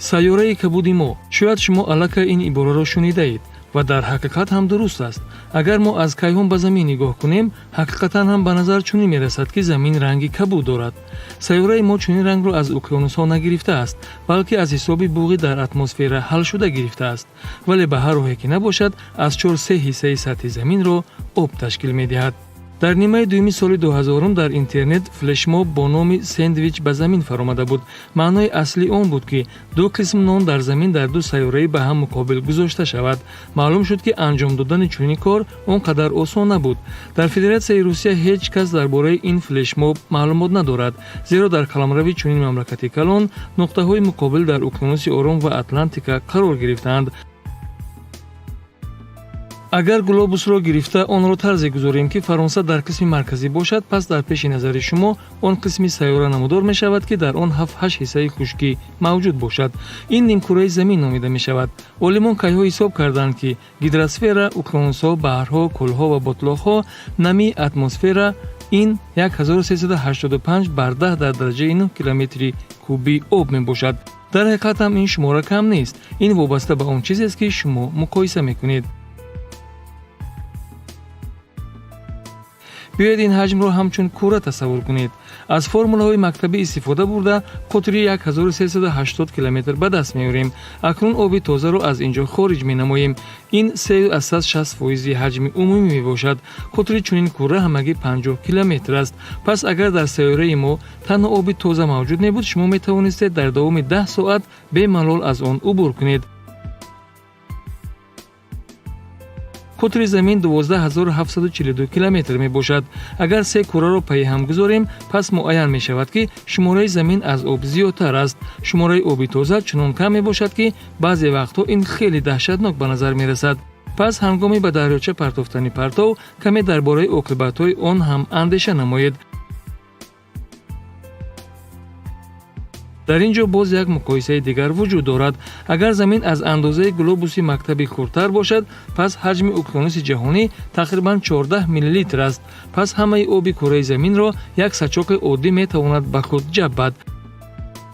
Сайёраи кабуди мо. Шояд шумо аллакай ин ибораро шунидаед ва дар ҳақиқат ҳам дуруст аст. Агар мо аз кайҳон ба замин нигоҳ кунем, ҳақиқатан ҳам ба назар чунин мерасад, ки замин ранги кабуд дорад. Сайёраи мо чунин рангро аз уқёнусҳо нагирифтааст, балки аз ҳисоби буғи дар атмосфера ҳалшуда гирифтааст. Вале ба ҳар роҳе ки набошад, аз чор се ҳиссаи сатҳи заминро об ташкил медиҳад. Дар нимаи дуюми соли 2000 дар интернет флешмоб бо номи «Сендвич ба замин» фаромада буд. Маънои аслии он буд, ки ду қисм нон дар замин дар ду сайёраи ба ҳам муқобил гузошта шавад. Маълум шуд, ки анҷом додани чунин кор он қадар осон набуд. Дар Федератсияи Русия ҳеҷ кас дар бораи ин флешмоб маълумот надорад, зеро дар қаламрави чунин мамлакати калон нуқтаҳои муқобил дар уқёнуси Ором ва Атлантика қарор гирифтаанд. Агар глобусро гирифта, онро тарзе гузорем, ки Фаронса дар қисми марказӣ бошад, пас дар пеши назари шумо он қисми сайёра намудор мешавад, ки дар он ҳафт-ҳашт ҳиссаи хушкӣ мавҷуд бошад. Ин нимкураи замин номида мешавад. Олимон кайҳо ҳисоб карданд, ки гидросфера, уқёнусҳо, баҳрҳо, кӯлҳо ва ботлоқҳо, намии атмосфера ин 1385 бар 10 дар дараҷаи 9 километри кубии об мебошад. Дар ҳақиқат ҳам ин шумора кам нест. Ин вобаста ба он чизест, ки шумо муқоиса мекунед. Биёед, ин ҳаҷмро ҳамчун кура тасаввур кунед. Аз формулаҳои мактабӣ истифода бурда, қутри 1380 километр ба даст меорем. Акнун оби тозаро аз ин ҷо хориҷ менамоем. Ин 3,60 фоизи ҳаҷми умумӣ мебошад. Қутри чунин кура ҳамагӣ 50 километр аст. Пас агар дар сайёраи мо танҳо оби тоза мавҷуд мебуд, шумо метавонистед дар давоми 10 соат бемалол аз он убур кунед. Қутри замин 12742 километр мебошад. Агар се кураро пайи ҳам гузорем, пас муайян мешавад, ки шумораи замин аз об зиёдтар аст. Шумораи оби тоза чунон кам мебошад, ки баъзе вақтҳо ин хеле даҳшатнок ба назар мерасад. Пас ҳангоми ба дарёча партофтани партов каме дар бораи оқибатҳои он ҳам андеша намоед. Дар ин ҷо боз як муқоисаи дигар вуҷуд дорад. Агар замин аз андозаи глобуси мактабӣ хурдтар бошад, пас ҳаҷми уқёнуси ҷаҳонӣ тақрибан 14 миллилитр аст. Пас ҳамаи оби кураи заминро як сачоқи оддӣ метавонад ба худ ҷаббад.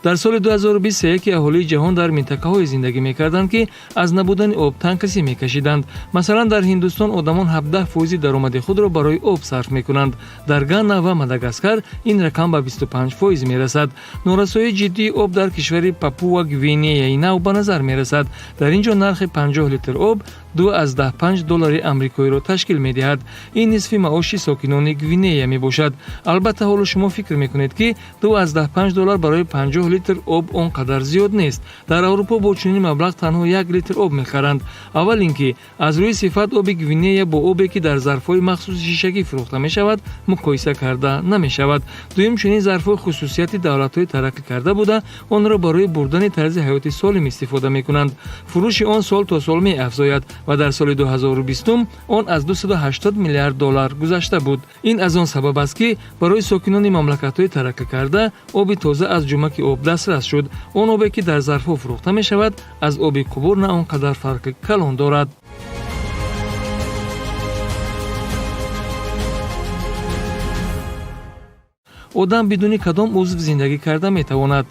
Дар соли 2020 сеяки аҳолии ҷаҳон дар минтақаҳое зиндагӣ мекарданд, ки аз набудани об танқисӣ мекашиданд. Масалан, дар Ҳиндустон одамон 17 фоизи даромади худро барои об сарф мекунанд. Дар Гана ва Мадагаскар ин рақам ба 25 фоиз мерасад. Норасоии ҷиддии об дар кишвари Папуа Гвинеяи Нав ба назар мерасад. Дар ин ҷо нархи 50 литр об 2,5 доллари амрикоиро ташкил медиҳад. Ин нисфи маоши сокинони Гвинея мебошад. Албатта, ҳоло шумо фикр мекунед, ки 2,5 доллар барои 50 литр об он қадар зиёд нест. Дар Аврупо бо чунин маблағ танҳо як литр об мехаранд. Аввал ин ки аз рӯи сифат оби Гвинея бо обе, ки дар зарфҳои махсуси шишагӣ фурӯхта мешавад, муқоиса карда намешавад. Дуюм, чунин зарфҳо хусусияти давлатҳои тараққӣ карда буда, онро барои бурдани тарзи ҳаёти солим истифода мекунанд. Фурӯши он сол то сол меафзояд ва дар соли 2020 он аз 280 миллиард доллар гузашта буд. Ин аз он сабаб аст, ки барои сокинони мамлакатҳои тараққӣ карда оби тоза аз ҷумаки об дастрас шуд. Он обе, ки дар зарфҳо фурӯхта мешавад, аз оби қубур на он қадар фарқи калон дорад. Одам бидуни кадом узв зиндагӣ карда метавонад?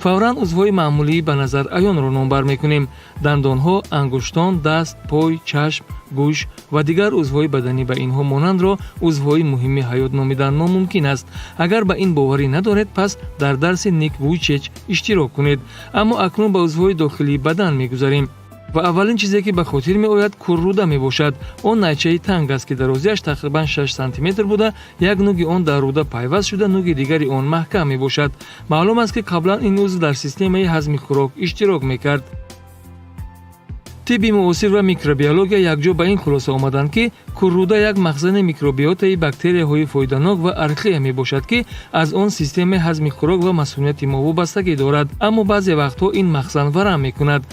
Фавран узвҳои маъмулии ба назар аёнро номбар мекунем: дандонҳо, ангуштон, даст, пой, чашм, гӯш ва дигар узвҳои баданӣ ба инҳо монандро узвҳои муҳими ҳаёт номидан номумкин аст. Агар ба ин боварӣ надоред, пас дар дарси Ник Вуйчич иштирок кунед. Аммо акнун ба узвҳои дохилии бадан мегузарем ва аввалин чизе, ки ба хотир меояд, курруда мебошад. Он найчаи танг аст, ки дарозиаш тақрибан 6 сантиметр буда, як нуги он дар руда пайваст шуда, нуги дигари он маҳкам мебошад. Маълум аст, ки қаблан ин узв дар системаи ҳазми хӯрок иштирок мекард. Тибби муосир ва микробиология якҷо ба ин хулоса омаданд, ки курруда як махзани микробиотаи бактерияҳои фоиданок ва архея мебошад, ки аз он системаи ҳазми хӯрок ва масунияти мо вобастагӣ дорад. Аммо баъзе вақтҳо ин махзан варам мекунад.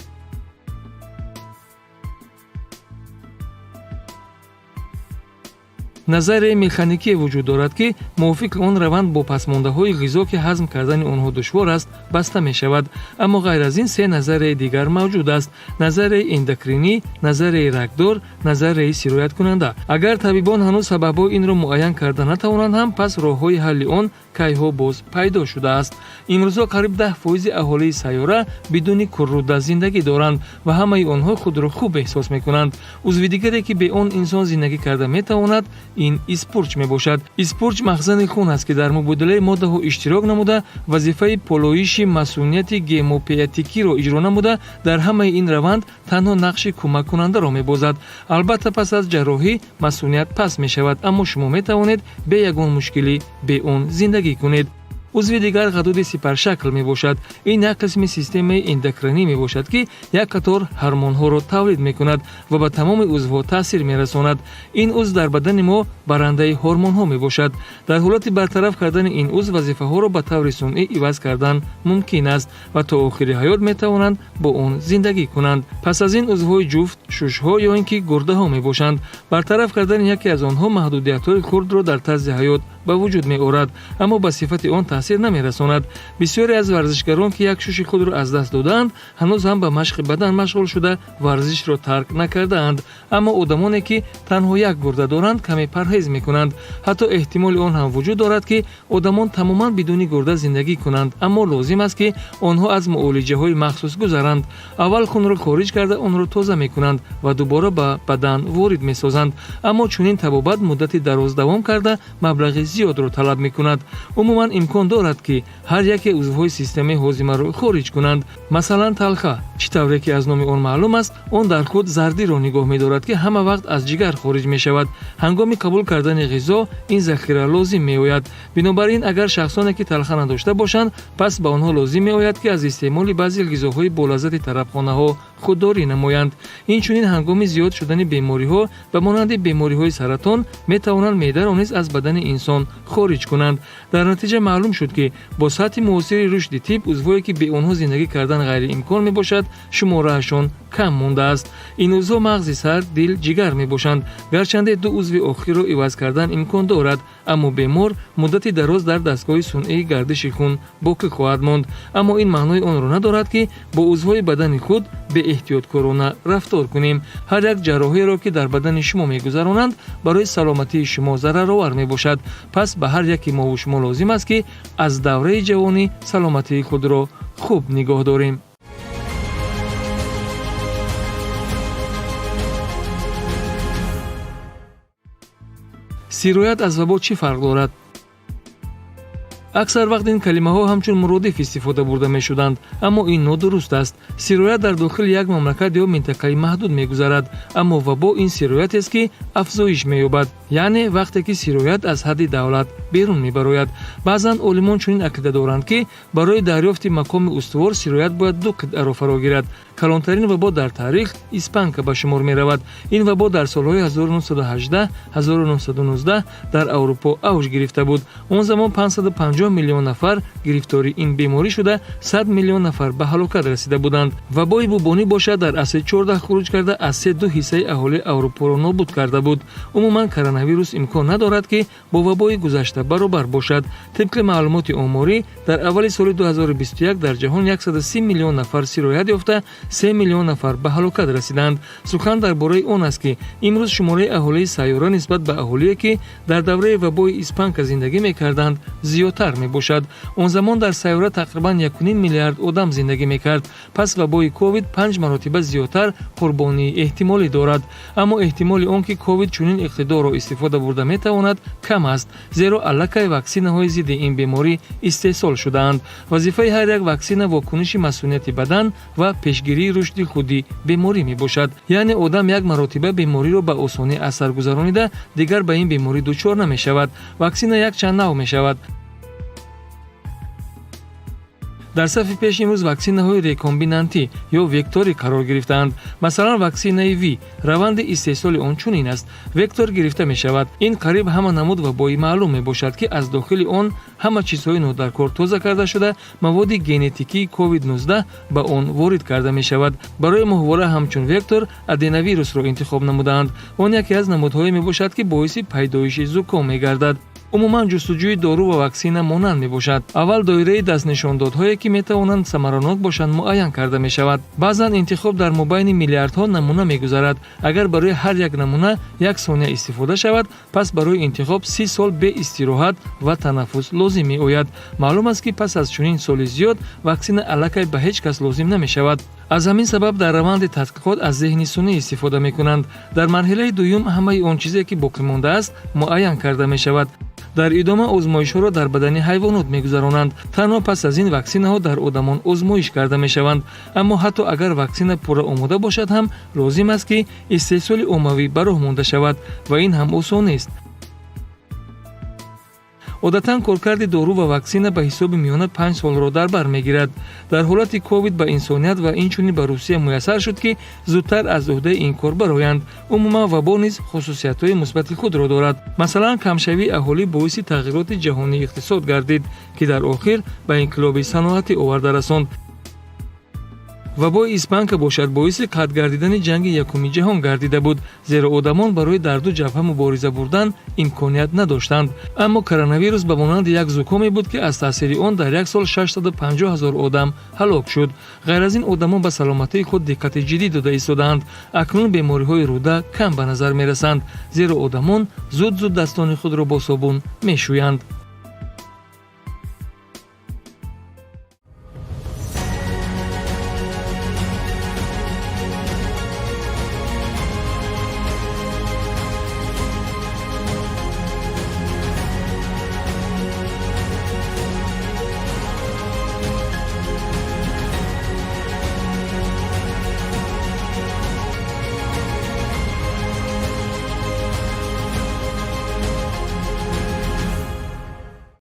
Назарияи механикие вуҷуд дорад, ки мувофиқи он раванд бо пасмондаҳои ғизо, ки ҳазм кардани онҳо душвор аст, баста мешавад. Аммо ғайр аз ин се назарияи дигар мавҷуд аст: назарияи эндокринӣ, назарияи рагдор, назарияи сирояткунанда. Агар табибон ҳанӯз сабабҳои инро муайян карда натавонанд ҳам, пас роҳҳои ҳалли он кайҳо боз пайдо шудааст. Имрӯзҳо қариб 10% аҳолии сайёра бидуни курруда зиндагӣ доранд ва ҳамаи онҳо худро хуб эҳсос мекунанд. Узви дигаре, ки бе он инсон зиндагӣ карда метавонад, ин испурч мебошад. Испурч махзани хун аст, ки дар мубодилаи моддаҳо иштирок намуда, вазифаи полоиши масунияти гемопоэтикиро иҷро намуда, дар ҳамаи ин раванд танҳо нақши кӯмаккунандаро мебозад. Албатта, пас аз ҷарроҳӣ масуният паст мешавад, аммо шумо метавонед бе ягон мушкилӣ бе он зиндагӣ кунед. Узви дигар ғадуди сипаршакл мебошад. Ин як қисми системаи эндокринӣ мебошад, ки як қатор ҳормонҳоро тавлид мекунад ва ба тамоми узвҳо таъсир мерасонад. Ин узв дар бадани мо барандаи ҳормонҳо мебошад. Дар ҳолати бартараф кардани ин узв вазифаҳоро ба таври сунъӣ иваз кардан мумкин аст ва то охири ҳаёт метавонанд бо он зиндагӣ кунанд. Пас аз ин узвҳои ҷуфт, шушҳо ё ин ки гурдаҳо мебошанд. Бартараф кардани яке аз онҳо маҳдудиятҳои хурдро дар тарзи ҳаёт ба вуҷуд меорад, аммо ба сифати он таъсир намерасонад. Бисёре аз варзишгарон, ки як шуши худро аз даст додаанд, ҳанӯз ҳам ба машқи бадан машғул шуда, варзишро тарк накардаанд. Аммо одамоне, ки танҳо як гурда доранд, каме парҳез мекунанд. Ҳатто эҳтимоли он ҳам вуҷуд дорад, ки одамон тамоман бидуни гурда зиндагӣ кунанд, аммо лозим аст, ки онҳо аз муолиҷаҳои махсус гузаранд. Аввал хунро хориҷ карда, онро тоза мекунанд ва дубора ба бадан ворид месозанд. Аммо чунин табобат муддати дароз давом карда, маблағи зиёдро талаб мекунад. Умуман, имкон дорад, ки ҳар яке узвҳои системаи ҳозимаро хориҷ кунанд. Масалан, талха. Чӣ тавре ки аз номи он маълум аст, он дар худ зардиро нигоҳ медорад, ки ҳама вақт аз ҷигар хориҷ мешавад. Ҳангоми қабул кардани ғизо ин захира лозим меояд. Бинобар ин, агар шахсоне ки талха надошта бошанд, пас ба онҳо лозим меояд, ки аз истеъмоли баъзе ғизоҳои болаззати тарабхонаҳо худдорӣ намоянд. Инчунин, ҳангоми зиёд шудани бемориҳо, ба монанди бемориҳои саратон, метавонанд меъдаро низ аз бадани инсон хориҷ кунанд. Дар натиҷа маълум шуд, ки бо сатҳи муосири рушди тиб узвҳое, ки бе онҳо зиндагӣ кардан ғайриимкон мебошад, шумораашон кам мондааст. Ин узвҳо мағзи сар, дил, ҷигар мебошанд. Гарчанде ду узви охирро иваз кардан имкон дорад, аммо бемор муддати дароз дар дастгоҳи сунъии гардиши хун боқӣ хоҳад монд. Аммо ин маънои онро надорад, ки бо узвҳои бадани худ беэҳтиёткорона рафтор кунем. Ҳар як ҷарроҳиеро, ки дар бадани шумо мегузаронанд, барои саломатии шумо зараровар мебошад. Пас ба ҳар яки мову шумо лозим аст, ки аз давраи ҷавонӣ саломатии худро хуб нигоҳ дорем. Сироят аз вабо чӣ фарқ дорад? Аксар вақт ин калимаҳо ҳамчун муродиф истифода бурда мешуданд, аммо ин нодуруст аст. Сироят дар дохили як мамлакат ё минтақаи маҳдуд мегузарад, аммо вабо ин сироятест, ки афзоиш меёбад, яъне вақте ки сироят аз ҳадди давлат берун мебарояд. Баъзан олимон чунин ақида доранд, ки барои дарёфти мақоми устувор сироят бояд ду қитъаро фаро гирад. Калонтарин вабо дар таърих испанка ба шумор меравад. Ин вабо дар солҳои 1918-1919 дар Аврупо авҷ гирифта буд. Он замон 550 миллион нафар гирифтори ин беморӣ шуда, 100 миллион нафар ба ҳалокат расида буданд. Вабои бубонӣ бошад, дар асри 14 хуруҷ карда, аз се ду ҳиссаи аҳолии Аврупоро нобуд карда буд. Умуман, коронавирус имкон надорад, ки бо вабои гузашта баробар бошад. Тибқи маълумоти оморӣ, дар аввали соли 2021 дар ҷаҳон 130 миллион нафар сироят ёфта, 3 миллион нафар ба ҳалокат расиданд. Сухан дар бораи он аст, ки имрӯз шумораи аҳолии сайёра нисбат ба аҳолие, ки дар давраи вабои испанка зиндагӣ мекарданд, зиёдтар мебошад. Он замон дар сайёра тақрибан 1,5 миллиард одам зиндагӣ мекард. Пас вабои ковид панҷ маротиба зиёдтар қурбонии эҳтимолӣ дорад. Аммо эҳтимоли он, ки ковид чунин иқтидорро истифода бурда метавонад, кам аст, зеро аллакай ваксинаҳои зидди ин беморӣ истеҳсол шудаанд. Вазифаи ҳар як ваксина вокуниши масунияти бадан ва пешгирии рушди худи беморӣ мебошад. Яъне одам як маротиба бемориро ба осонӣ аз сар гузаронида, дигар ба ин беморӣ дучор намешавад. Ваксина якчанд нав мешавад. Дар сафи пеш имрӯз ваксинаҳои рекомбинантӣ ё векторӣ қарор гирифтаанд. Масалан, ваксинаи Ви. Раванди истеҳсоли он чунин аст: вектор гирифта мешавад. Ин қариб ҳама намуд вабои маълум мебошад, ки аз дохили он ҳама чизҳои нодаркор тоза карда шуда, маводи генетикии COVID-19 ба он ворид карда мешавад. Барои моҳвора ҳамчун вектор аденовирусро интихоб намудаанд. Он яке аз намудҳое мебошад, ки боиси пайдоиши зуком мегардад. Умуман, ҷустуҷӯи дору ва ваксина монанд мебошад. Аввал доираи дастнишондодҳое, ки метавонанд самаранок бошанд, муайян карда мешавад. Баъзан интихоб дар мобайни миллиардҳо намуна мегузарад. Агар барои ҳар як намуна як сония истифода шавад, пас барои интихоб 30 сол бе истироҳат ва танаффус лозим меояд. Маълум аст, ки пас аз чунин соли зиёд ваксина аллакай ба ҳеҷ кас лозим намешавад. Аз ҳамин сабаб дар раванди тадқиқот аз зеҳни сунъӣ истифода мекунанд. Дар марҳилаи дуюм ҳамаи он чизе, ки боқӣ мондааст, муайян карда мешавад. Дар идома озмоишҳоро дар бадани ҳайвонот мегузаронанд. Танҳо пас аз ин ваксинаҳо дар одамон озмоиш карда мешаванд. Аммо ҳатто агар ваксина пурра омода бошад ҳам, лозим аст, ки истеҳсоли оммавӣ ба роҳ монда шавад, ва ин ҳам осон нест. Одатан коркарди дору ва ваксина ба ҳисоби миёна 5 солро дар бар мегирад. Дар ҳолати ковид ба инсоният ва инчунин ба Русия муяссар шуд, ки зудтар аз уҳдаи ин кор бароянд. Умуман, вабо низ хусусиятҳои мусбати худро дорад. Масалан, камшавии аҳолӣ боиси тағйироти ҷаҳонии иқтисод гардид, ки дар охир ба инқилоби саноатӣ оварда расонд. Вабои испанка бошад, боиси қатъ гардидани Ҷанги Якуми ҷаҳон гардида буд, зеро одамон барои дар ду ҷабҳа мубориза бурдан имконият надоштанд. Аммо коронавирус ба монанди як зукоме буд, ки аз таъсири он дар як сол 650 ҳазор одам ҳалок шуд. Ғайр аз ин, одамон ба саломатии худ диққати ҷиддӣ дода истодаанд. Акнун бемориҳои рӯда кам ба назар мерасанд, зеро одамон зуд зуд дастони худро бо собун мешӯянд.